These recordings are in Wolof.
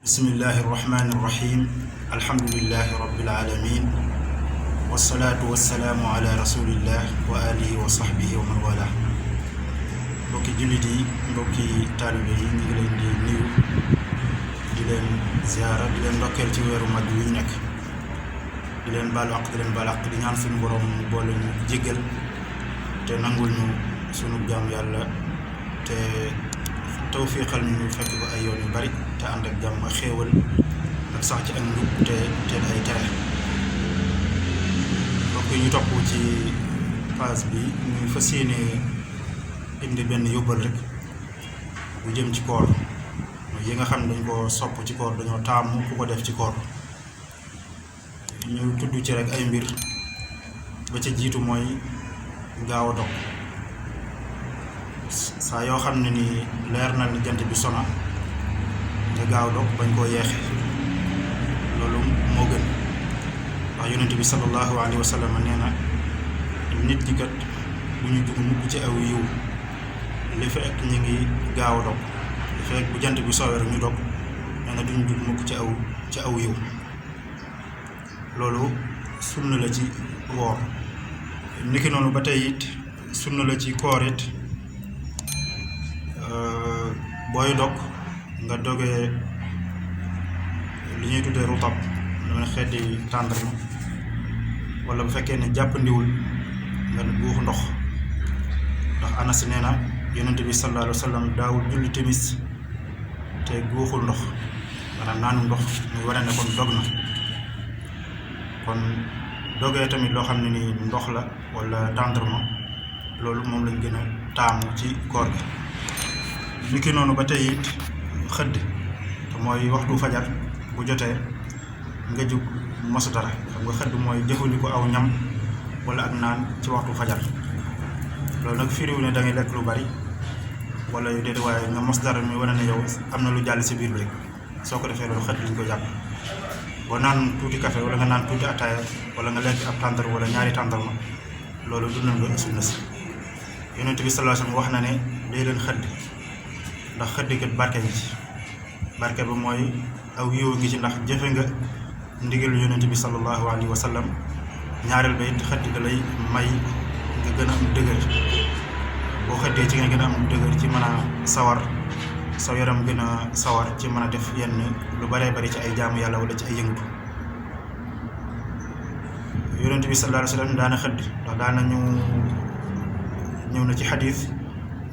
bismillahi irrahmani irrahim alhamdulilahi rabilalamin wasalaatu wasalaamu ala rasulillah wa alihi wa sahbihi wa man wala mbokki jullit yi mbokki taalibe yi ñu ngi leen di nuyu di leen ziyaara di leen ndokkeel ci weeru mag wi ñu nekk di leen baalu àq di leen baal àq di ñaan suñu borom boole ñu jéggal te nangul ñu sunu jaam yàlla te tawfiixal ñu fekk ko ay yoon yu bari te ànd ak jàmm ak xéewal ak sax ci ak njub te ay tere mbokk yi ñu topp ci page bi ñu fas yéene indi benn yóbbal rek bu jëm ci koor yi nga xam ne dañ ko sopp ci koor dañoo taamu ku ko def ci koor ñu tudd ci rek ay mbir ba ca jiitu mooy gaaw a dog saa yoo xam ne ni leer na ni jant bi sona nga gaaw dog bañ koo yeexe loolu moo gën ndax yonent bi sallallahu alayhi wa sallam nee na nit ñi kat bu ñu jug mukk ci aw yiw li fekk ñu ngi gaaw a dog li fekk bu jant bi soowee rek ñu dog nee na duñu jug mukk ci aw yiw loolu sunna la ci woor niki noonu ba tey it sunna la ci koor it booy dog nga dogee li ñuy tuddee rutab dama xeeti tàndarma wala bu fekkee ne jàppandiwul nga guux ndox ndax Anas nee na yonent bi sallallahu alayhi wa sallam daawul julli timis te guuxul ndox maanaam naanu ndox muy wane ne kon dog na kon dogee tamit loo xam ne ni ndox la wala tàndarma loolu moom lañ gën a taamu ci koor gi niki noonu ba tey it xëdd te mooy waxtu fajar bu jotee nga jug mos dara xam nga xëdd mooy jëfandikoo aw ñam wala ak naan ci waxtu fajar loolu nag firiwu ne da ngay lekk lu bari wala yu déedéet waaye nga mos dara mi wane ne yow am na lu jàll si biir bi rek soo ko defee loolu xëdd liñ ko jàpp boo naan tuuti café wala nga naan tuuti ataaya wala nga lekk ab tàndar wala ñaari tàndarma loolu dundal nga sunna si yonent bi sallallahu alayhi wasallam wax na ne day leen xëdd ndax xëdd kat barke ngi ci barke ba mooy aw yiw ngi ci ndax jëfe nga ndigalu yonent bi sallallahu alayhi wa sallam ñaareel ba it xëdd da lay may nga gën a am dëgër boo xëddee ci nga gën a am dëgër ci mën a sawar sa yaram gën a sawar ci mën a def yenn lu baree bari ci ay jaamu yàlla wala ci ay yëngatu yonent bi sallallahu alayhi wa sallam daana xëdd ndax daana ñëw na ci xadiis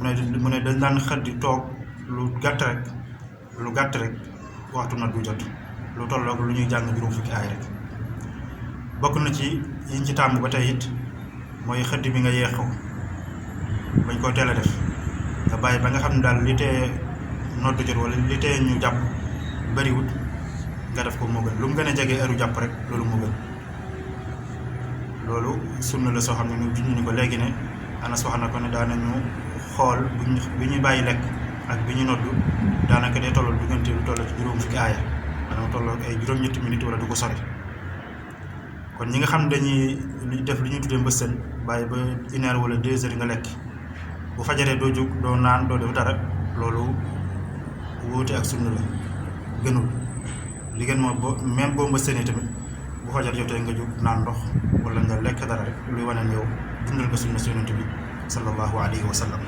mu ne dañ daan xëdd toog lu gàtt rek waxtu na du jot lu tolloog lu ñuy jàng juróom fukki aay rek bokk na ci yiñ ci tàmm ba tey it mooy xëdd bi nga yeexoo bañ koo teel a def nga bàyyi ba nga xam ne daal li tee noddu jot wala li tee ñu jàpp bariwut nga def ko moo gën lu mu gën a jege heure jàpp rek loolu moo gën loolu sunna la soo xam ne ñu junj ni ko léegi ne Anas wax na ko ne daanañu xool bi ñuy bàyyi lekk ak bi ñu noddu daanaka day tollal diggante lu toll ci juróom fukki aaya maanaam tolloo ay juróom-ñetti minutes wala du ko sori kon ñi nga xam dañuy def li ñuy tuddee mbësën bàyyi ba 1 heure wala 2 heures nga lekk bu fajaree doo jóg doo naan doo def dara loolu wuute ak sunna la gënul li gën mooy même boo mbësënee tamit bu fajar jotee nga jóg naan ndox wala nga lekk dara rek luy wane ne yow dundal nga sunna si yonent bi sallallahu alayhi wa sallam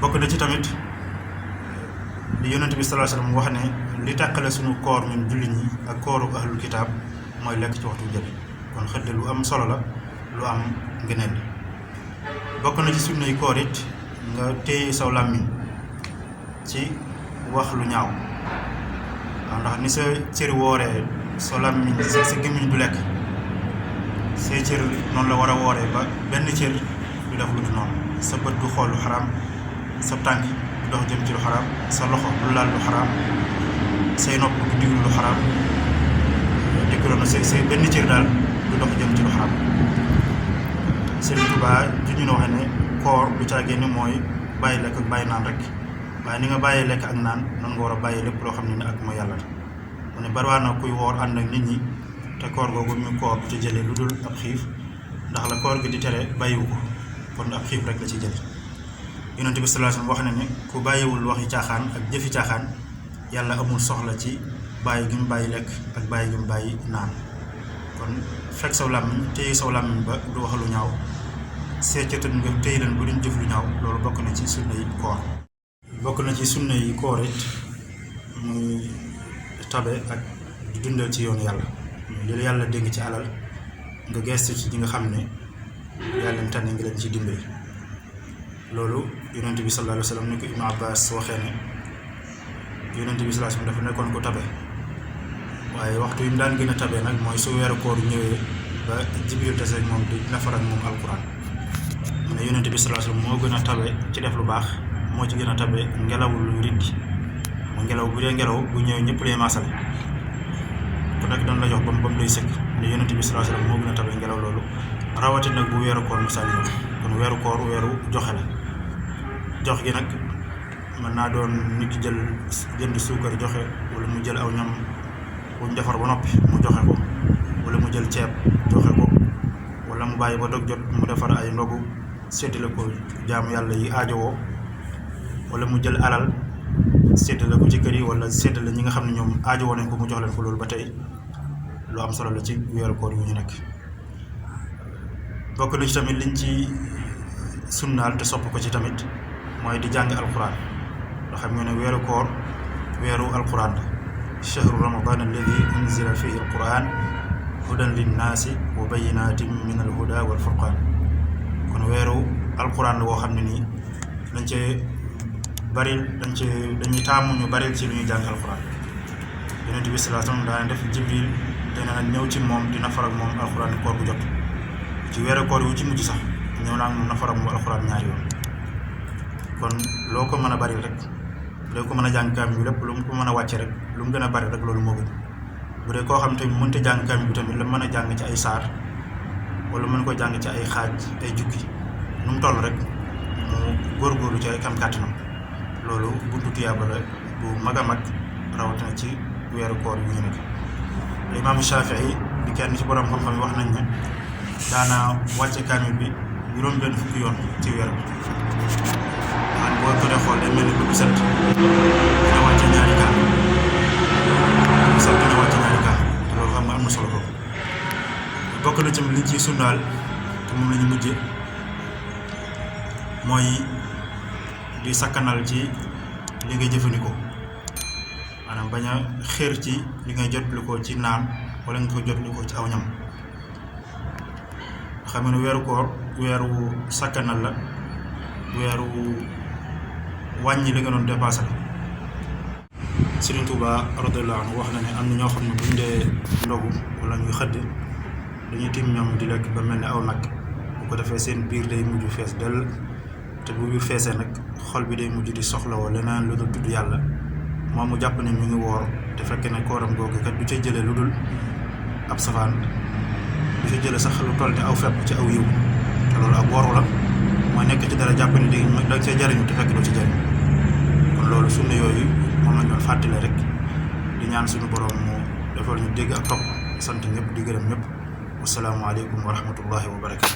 bokk na ci tamit li yonent bi sallallahu alayhi wa sallam wax ne li tàqale suñu koor ñun jullit ñi ak kooru ahlul kitaab mooy lekk ci waxtu jël kon xëdd lu am solo la lu am ngëneel bokk na ci sunnay koor it nga téye saw làmmiñ ci wax lu ñaaw waaw ndax ni sa cër wooree sa làmmiñ sa gémmiñ du lekk say cër noonu la war a wooree ba benn cër du def lu du noonu sa bët du xool lu xaraam sa tànk du dox jëm ci lu xaraam sa loxo du laal lu xaraam say nopp du diglu lu xaraam dégloon say benn cër daal du dox jëm ci lu xaraam Sëriñ Tuubaa juñu na waxe ne koor du caa génn mooy bàyyi lekk ak bàyyi naan rek waaye ni nga bàyyee lekk ak naan noonu nga war a bàyyi lépp loo xam ne ak mooy yàlla mu ne bariwaa na kuy woor ànd ak nit ñi te koor googu ñu koor du ci jëlee lu dul ab xiif ndax la koor gi di tere bàyyiwu ko kon ab xiif rek la ci jële yonent bi sallallahu alayhi wasallam wax na ne ku bàyyiwul waxi caaxaan ak jëfi caaxaan yàlla amul soxla ci bàyyi gi mu bàyyi lekk ak bàyyi gi mu bàyyi naan kon fekk saw làmmiñ téye saw làmmiñ ba du wax lu ñaaw seccatan nga téye leen ba duñ jëf lu ñaaw loolu bokk na ci sunna yi koor bokk na ci sunna yi koor it muy tabe ak di dundal ci yoonu yàlla li la yàlla dénk ci alal nga gestu ci ñi nga xam ne yàlla leen tànn ngi leen ci dimbali loolu yonent bi sallallahu alayhi wa sallam ni ko Ibnu Abbas waxee ne yonent bi sallallahu alayhi wa sallam dafa nekkoon ko tabe waaye waxtu yi mu daan gën a tabe nag mooy su weeru koor ñëwee ba Jibril tase moom di nafar ak moom alquran mu ne yonent bi sallallahu alayhi wa sallam moo gën a tabe ci def lu baax moo ci gën a tabe ngelawul luy riddi mu ngelaw bu dee ngelaw bu ñëwee ñëpp lay maasale ku nekk doon la jox ba mu doy sëkk ne yonent bi sallallahu alayhi wa sallam moo gën a tabe ngelaw loolu rawati nag bu weeru koor misaal ñëw kon weeru koor weeru joxe la jox gi nag mën naa doon nit ki jënd suukar joxe wala mu jël aw ñam buñ defar ba noppi mu joxe ko wala mu jël ceeb joxe ko wala mu bàyyi ba dog jot mu defar ay ndogu séddale ko jaamu yàlla yi aajowoo wala mu jël alal séddale ko ci kër yi wala séddale ñi nga xam ne ñoom aajowoo nañ ko mu jox leen ko loolu ba tey lu am solo la ci weeru koor yu ñu nekk bokk na ci tamit liñ ci sunnaal te sopp ko ci tamit mooy di jàng alquran loo xam ne weeru koor weeru alquran la shahru ramadan alladi unzila fihi alquran hudan linnaasi wa bayinatin min alhuda wal furqan kon weeru alquran la woo xam ne nii dañ cee dañuy taamu ñu baril ci lu ñuy jàng alquran yonent bi sallallahu alayhi wa sallam daana def Jibril dana ñëw ci moom dina farak moom alquran koor bu jot ci weeru koor yu ci mujj sax ñëw naa moom na farak moom alquran ñaari yoon kon loo ko mën a bari rek loo ko mën a jàng kaamil bi lépp lu mu ko mën a wàcce rek lu mu gën a bari rek loolu moo gën bu dee koo xam tamit mënta jàng kaamil bi tamit la mën a jàng ci ay saar wala mën ko jàng ci ay xaaj ay jukki nu mu toll rek mu góorgóorlu ci ay kam kàttanam loolu buntu tuyaaba la bu mag a mag rawatina ci weeru koor yu ñu nekk Imaamu Shafii di kenn ci borom xam-xam yi wax nañ ne daana wàcce kaamil bi juróom-benn fukki yoon ci weer bi boo ko dee xool day mel ni bu set dina wàcce ñaari kaamil bu set dina wàcce ñaari kaamil te loolu xam nga am na solo boobu bokk na ci liñ ciy sunnaal te moom la ñu mujjee mooy di sakkanal ci li ngay jëfandikoo maanaam bañ a xéer ci li ngay jotlikoo ci naan wala nga ko jotlikoo ci aw ñam xam ne weeru koor weeru sakkanal la weeru wàññi li nga doon dépassé la Sëriñ Tuubaa radiyallaahu anhu wax na ne am na ñoo xam ne buñ dee ndogu wala ñuy xëdd dañuy tim ñoom di lekk ba mel ni aw nag bu ko defee seen biir day mujj fees dell te bu biir feesee nag xol bi day mujj di soxlawoo leneen lu dul tudd yàlla moom mu jàpp ne ñu ngi woor te fekk ne kooram googu kat du ca jëlee lu dul ab safaan du ca jëlee sax lu toll te aw fepp ci aw yiw te loolu ak woru la mooy nekk ci dara jàpp ne di da cee jariñu te fekk doo ci jariñ kon loolu sunna yooyu moom lañ doon fàttale rek di ñaan suñu borom mu defal ñu dégg ak topp sant ñëpp di gërëm ñëpp wassalaamu aleykum wa rahmatullahi wa barakatu